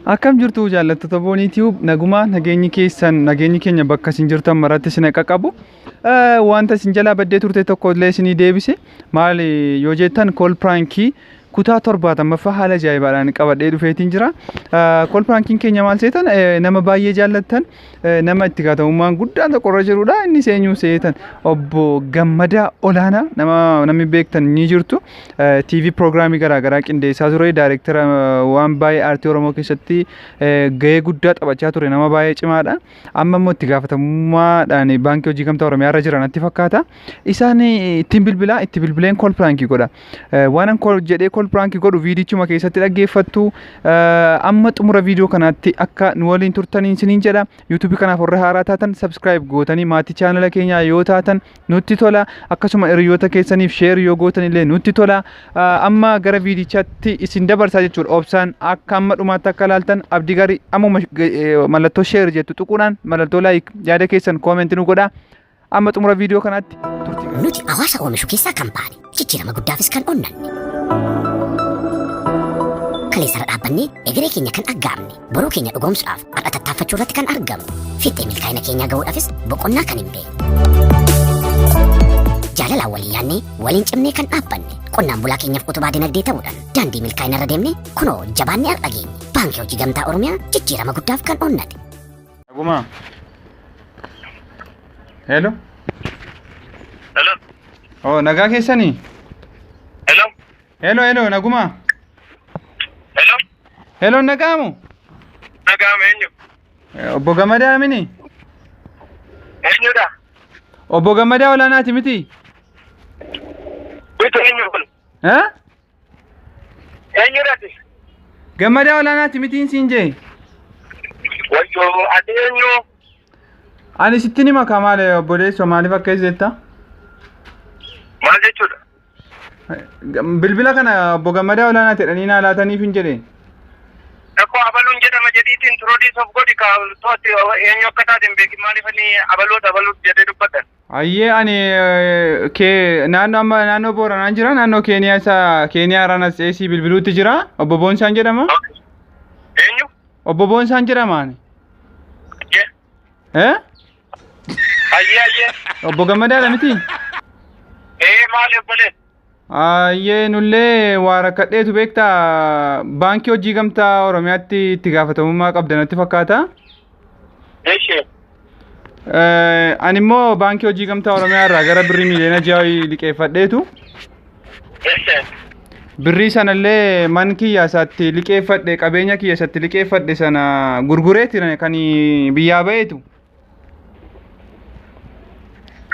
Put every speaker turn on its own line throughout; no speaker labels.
Akkam jirtu jaallattoota Boonii Tube? Nagumaa, nageenyi keessan, nageenyi keenya bakka isin jirtan maratti isin qaqqabu. Wanta isin jalaa baddee turte tokko illee isinii deebise. Maali yoo jettan, call prankii kutaa 70ffaa haala ajaa'ibaadhaan qabadhee dhufeetiin jira. Call prankiin keenya maal seetan? Nama baay'ee jaallattan, nama itti gaafatamummaan guddaan tokko irra jirudha. Inni eenyu seetan? Obbo Gammadaa Olaanaa, nama namni beektan ni jirtu. TV piroogiraamii garaagaraa qindeessaa ture. Daayireektara waan baay'ee aartii Oromoo keessatti gahee guddaa taphachaa ture. Nama baay'ee cimaadha. Amma immoo itti gaafatamummaadhaan Baankii Hojii Gamtaa Oromiyaa irra jira natti fakkaata. Isaan ittiin bilbilaa, itti bilbileen call prankii godha. Waan an call jedhee call prankii godhu viidichuma keessatti dhaggeeffattu. Amma xumura viidiyoo kanaatti akka nu waliin turtaniin isiniin jedha. YouTubeii kanaaf warra haaraa taatan subscribe gootanii maatii chaanala keenyaa yoo taatan nutti tola. Akkasuma hiriyoota keessaniif share yoo gootan illee nutti tola. Amma gara viidichaatti isin dabarsaa jechuudha. Obsaan akka amma dhumaatti akka ilaaltan abdii gaarii. Ammuma mallattoo share jettu tuquudhaan, mallattoo like, yaada keessan commentii nu godhaa. Amma xumura viidiyoo kanaatti turtii gaarii.
Nuti hawaasa oomishu keessaa kan baane, jijjiirama guddaafis kan onnanne. Kaleessarra dhaabbannee egeree keenya kan aggaamne, boruu keenya dhugoomsuudhaaf har'a tattaaffachuu irratti kan argamu. Fiixee milkaa'ina keenyaa gahuudhaafis boqonnaa kan hin beekne. Jaalalaan walii yaadnee, waliin cimnee kan dhaabbanne, qonnaan bulaa keenyaaf utubaa dinagdee ta'uudhaan daandii milkaa'ina irra deemnee kunoo jabaannee har'a geenye. Baankii Hojii Gamtaa Oromiyaa, jijjiirama guddaaf kan onnate.
Nagumaa. Hello.
Hello.
Oh, nagaa keessanii?
Hello.
Hello, hello, nagumaa.
Hello.
Hello, nagaamu.
Nagaama, eenyu?
Obbo Gammadaa mini?
Eenyudha?
Obbo Gammadaa Olaanaati miti?
Bitu, eenyu kun?
Eh?
Eenyudha ati?
Gammadaa Olaanaati mitiin siin jee?
Wayyoo, ati eenyu?
Ani sitti nima kamaale obboleessoo, maaliif akka jetta?
Maal jechuudha?
Bilbila kana Obbo Gammadaa Olaanaati jedhanii naa laataniif hin jedhe.
Akkoo abaluun jedhama jedhiitiin introduce of godhi ka to'atti. Eenyu akka taate hin beekin, maaliif ani abaluudha abaluudha jedhee dubbatan?
Ayyee, ani kee naannoo, amma naannoo Booranaan jira, naannoo Keeniyaa, isa Keeniyaa irraan as ceesii bilbiluutti jira. Obbo Boonsaan jedhama.
Eenyu?
Obbo Boonsaan jedhama ani.
Ye.
Eh?
Ayyee, ayyee.
Obbo Gammadaadha miti?
Ee, maali obboleessa?
Ayyee, nullee waa rakkadheetu beektaa, Baankii Hojii Gamtaa Oromiyaatti itti gaafatamummaa qabda natti fakkaata.
Eshi.
Ani immoo Baankii Hojii Gamtaa Oromiyaa irraa gara birrii miliyoona 6 liqeeffadheetu.
Eshi.
Birrii sanallee man kiyya isaatti liqeeffadhe, qabeenya kiyya isatti liqeeffadhe sana gurgureeti kan biyyaa ba'eetu.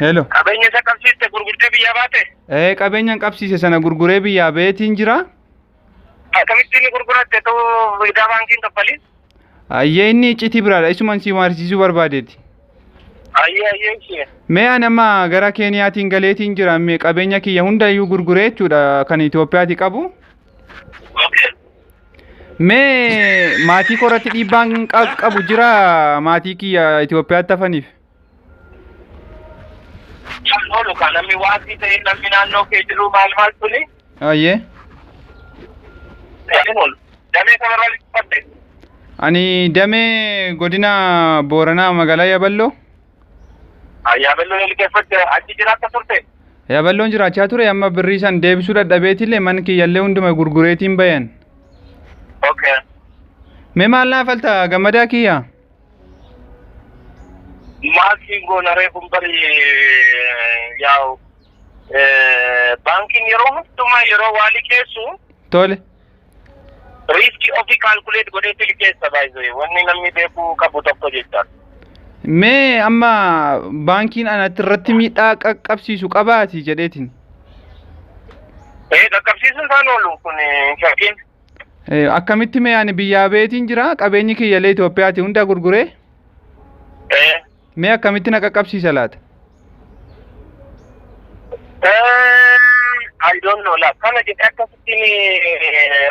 Hello.
Qabeenya isa qabsiiste gurgurtee biyyaa baate?
Ee, qabeenya qabsiise sana gurguree biyyaa ba'eetiin jira.
Akkamitti inni gurguratte ta'uu idaa baankiin kaffaliin?
Ayyee, inni iccitii biraadha. Isuman si maarsiisuu barbaadeeti.
Ayyee, ayyee, ishee.
Mee ani amma gara Keeniyaatiin galeetiin jira. Mee qabeenya kiyya hundayyuu gurguree jechuudha kan Itoophiyaati qabu. Mee maatii koo irratti dhiibbaan qabu jira, maatii kiyya Itoophiyaatti hafaniif?
Kan oolu kan namni waasii ta'e, namni naannoo kee jiru maal maal suni?
Ayyee.
Kan oolu. Damee kanarraa liqeeffatte.
Ani damee godina Booranaa, magaalaa Yaballoo.
Yaabelloo liqeeffatte, achi jiraatta turte?
Yaballoon jiraachaa ture. Amma birrii san deebisuu dadhabeetillee mana kiyyallee hunduma gurgureetiin bayan.
Okay.
Mee maal naa falta, Gammadaa kiyya?
Maasiin goona reefuun bari yaa'u baankiin yeroo hundumaa yeroo waa liqeessu
Tole.
Riskii ofii calculate godheetti liqeessa. Baay'ee wanni namni beekuu qabu tokko jechaadha.
Mee amma baankiin anatti irratti miidhaa qaqqabsiisu qabaati jedheetiin.
Ee, qaqqabsiisuun isaan oolu kun hin shakkiin.
Akkamitti mee ani biyyaa beetiin jira, qabeenyi kiyyallee Itoophiyaati hunda gurguree, mee akkamitti na qaqqabsiisa laata?
I don't know la kana jedhee akkasittiin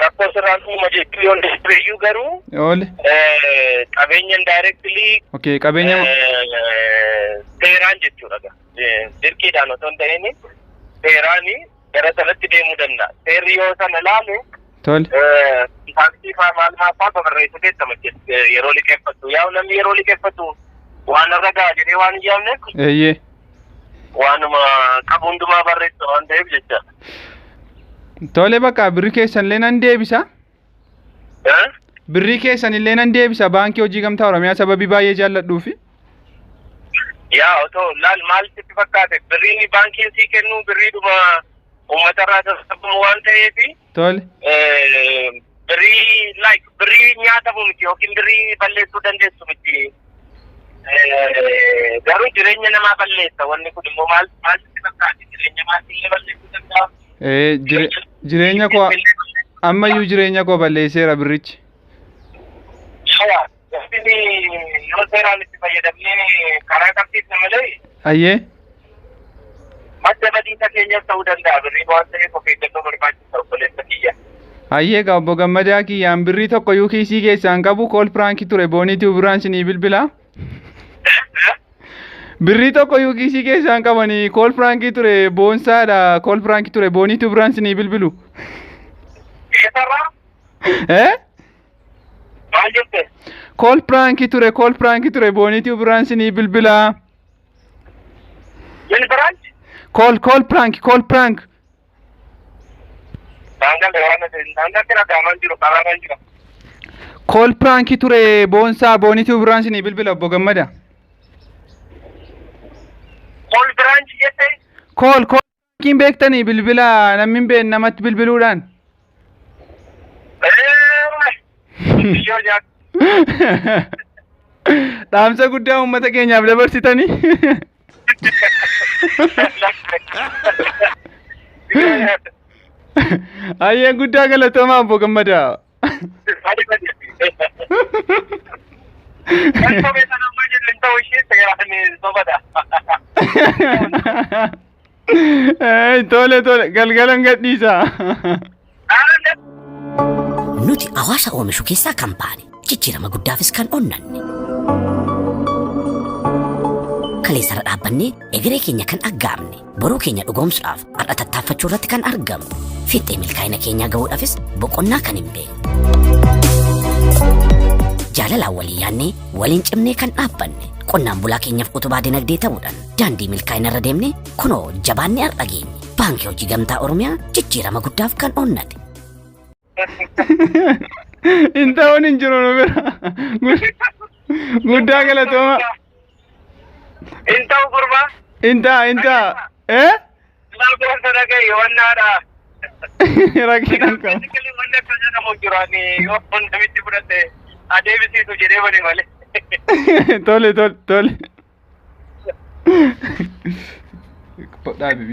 rakkoo sirraan uuma jechuu yoon danda'eyyuu garuu
Oole.
Qabeenya indirectly
Okay, qabeenya
seeraan jechuudha. Dirqiidhaan otoo hin ta'in seeraan gara sanatti deemuu danda'a. Seerri yoo sana laale
Tole.
Taaksii faa maal maal faa babarreessuu keessa yeroo liqeeffattu. Yaa namni yeroo liqeeffatu waan irra ga'a jedhee waan hin yaadneef
Eeyyee.
waanuma qabu hundumaa barreessa waan ta'eef jecha.
Tole bakka birrii keessan illee nan deebisa. Birrii keessan illee nan deebisa Baankii Hojii Gamtaa Oromiyaa sababii baay'ee jaalladhuufi.
Yaa otoo laal maal sitti fakkaate birriin baankiin sii kennu birriidhuma uummatarraa sassaabamu waan ta'eefi
Tole.
Birrii like birrii nyaatamu miti yookiin birrii balleessuu dandeessu miti. Garuu jireenya namaa balleessa wanni kun immoo maal maal sitti fakkaate jireenya maatii balleessuu danda'a.
Jireenya koo ammayyuu jireenya koo balleesseera birrichi.
Yaa yoo seeraan itti fayyadamnee karaa qabsiisne malee
Ayyee.
madda badiisa keenyas ta'uu danda'a birrii waan ta'eef of eeggannoo barbaachisa obboleessa kiyya.
Ayyee egaa obbo Gammadaa kiyyaan birrii tokko iyyuu kiisii keessaan qabu call prank ture booniitii biraan sinii bilbila. Birrii tokko iyyuu kiisii keessaan qabanii call prank ture boonsaadha call prank ture booniitii biraan sinii bilbilu.
Eessarraa?
Eh?
Maal jette?
Call prank ture call prank ture booniitii biraan sinii bilbila.
Min branch?
Call call prank call prank.
Daangaa daangaa kira daamaan jiru karaaraan jira.
Call prank ture boonsaa booniitii biraan sinii bilbila obbo Gammada.
Call branch jette?
Call call prankiin beektanii bilbila namni hin beekne namatti bilbiluudhaan.
Biyyoo nyaata.
Dhaamsa guddaa uummata keenyaaf dabarsitanii.
Biyyoo nyaata.
Ayyeen guddaa galatoomaa obbo Gammadaa.
Badi badi. Kan sobee sana ammaa jedhu hin ta'u ishee seeraan sobadha.
Tole tole galgalan gadhiisa.
Nuti hawaasa oomishu keessaa kan baane jijjiirama guddaafis kan onnanne. Kaleessarra dhaabbannee egeree keenya kan aggaamne boruu keenya dhugoomsuudhaaf har'a tattaaffachuu irratti kan argamu. Fiixee milkaa'ina keenyaa gahuudhaafis boqonnaa kan hin beekne. Jaalalaan walii yaannee waliin cimnee kan dhaabbanne qonnaan bulaa keenyaaf utubaa dinagdee ta'uudhaan daandii milkaa'ina irra deemne kunoo jabaannee har'a geenye. Baankii Hojii Gamtaa Oromiyaa jijjiirama guddaaf kan onnate.
Hin ta'uun hin jiru nu bira. Guddaa galatooma.
Hin ta'u gurbaa.
Hin ta'a hin ta'a. Eh?
Laal dhagahi wannaadha.
Rakkina hin qabu.
Basically wanni akka jedhamu jiru ani yoo namitti fudhate adeemsisu jedhee bane malee.
Tole tole tole. Dhaabi.